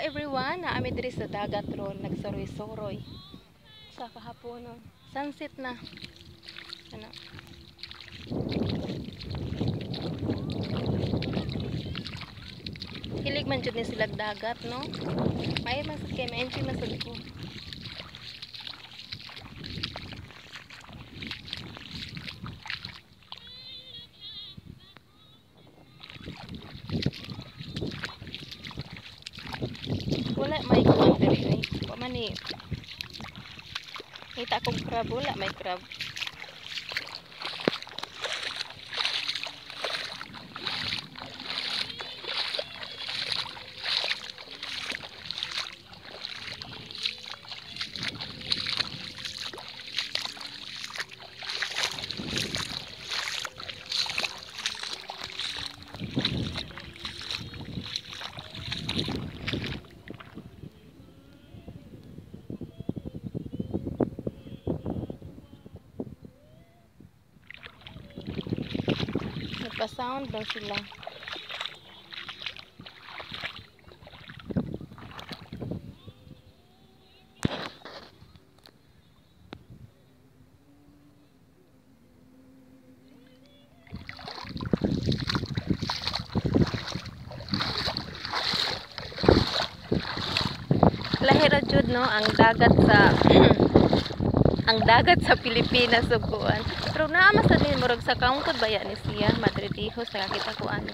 Everyone, naa mi diri sa dagat ron, nagsuroy-suroy. Sa kahaponon, sunset na. Ano? Hilig man jud ni sila dagat, no? May man sad kay ma-enjoy man sad ko. Wala may kuan diri ay. Wa man ni kita kong crab, wala may crab. Nagpa-sound lang sila. Lahi ra jud, no, ang dagat sa Pilipinas ug kuan. Pero naa man sad ni murag sa Kangkod baya ni siya, Madridejos nakakita ko ani.